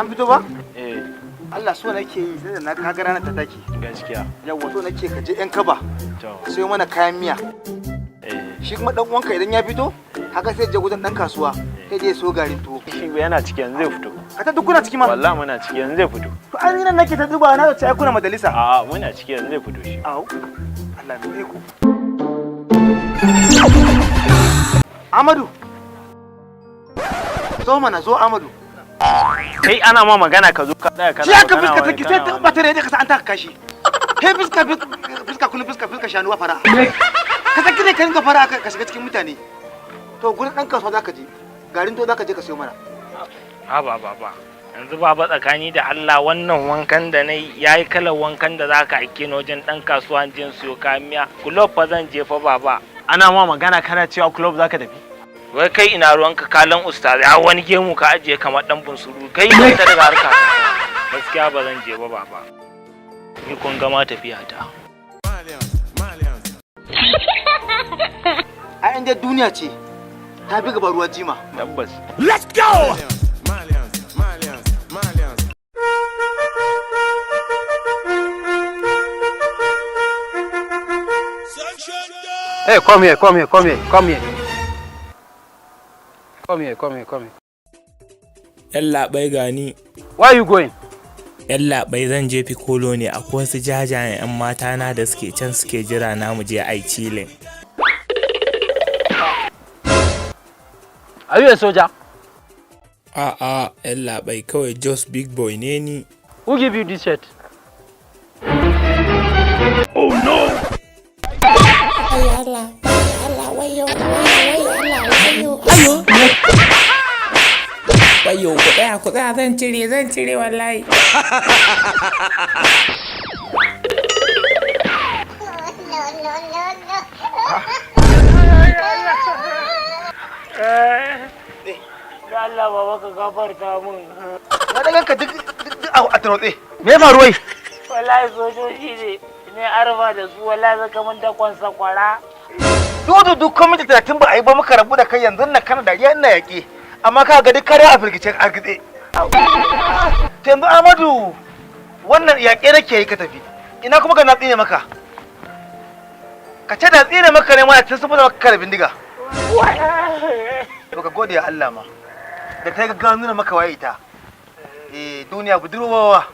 An fito ba? Eh. Allah so nake yi sai da na kaga ranar ta take. Gaskiya. Yawwa, so nake ka je yan kaba. To. Sayo mana kayan miya. Eh. Shi kuma dan uwanka idan ya fito, haka sai je gurin dan kasuwa, sai je so garin tuwo. Shi yana ciki, yanzu zai fito. Ka ta duk kuna ciki ma? Wallahi muna ciki, yanzu zai fito. To an yi nan nake ta duba na zaci ai kuna majalisa. A'a, muna ciki, yanzu zai fito shi. Au. Allah mai iko. Amadu. Zo mana, zo Amadu. Kai, ana ma magana ka zo ka tsaya kana Shi aka magana fuska wai take sai kana ta wani- bata da ka sa an taka kashi. Kai fuska fuska kullum fuska fuska shanuwa fara. Ka saki ne ka rinka fara ka shiga cikin mutane. To gurin dan kasuwa zaka je. Garin to zaka je ka sayo mana. Haba baba, yanzu baba, tsakani da Allah, wannan wankan da na yi yayi kalar wankan da zaka aike ni wajen dan kasuwa jin siyo kayan miya? Club fa zan je fa, baba. Ana ma magana kana cewa club zaka tafi. Wai kai, ina ruwanka? Kalan ustaz ya wani gemu ka ajiye kamar dan bunsuru. Kai ka ta daga harka. Gaskiya ba zan je ba baba. Ni kun gama tafiya ta. Ai inda duniya ce ta fi gaba ruwa jima. Tabbas. Let's go! Hey, come here, come here, come here, come here. Come here, come here, come here. Yallaɓai, gani. Where are you going? Yallaɓai, zan je Piccolo ne, akwai wasu jajayen 'yan mata na da suke can suke jira na mu je ai chilling. Are you a soldier? A'a yallaɓai, kawai just big boy ne ni. Who give you this shirt? Allah, Allah, wayo, wayo, Allah, wayo. Ayo. Wayo, ku tsaya, ku tsaya, zan cire, zan cire wallahi. No, no, no, no. Allah baba, ka gafarta mun. Na daga ka duk duk a tarotse. Me ya faru wai? Wallahi sojoji ne ne arba da su, wallahi zaka mun dakon sakwara. Dudu duk ko minti 30 ba a yi ba muka rabu da kai, yanzu na kana dariya ina yaƙi. Amma ka ga duk kare a firgice a gitse. To yanzu Amadu, wannan yaƙe nake yi ka tafi. Ina kuma ga na tsine maka. Ka ce da tsine maka ne ma tun sun fara maka kare bindiga. To ka gode wa Allah ma. Da ta ga nuna maka waye ita. Eh, duniya budurwawa.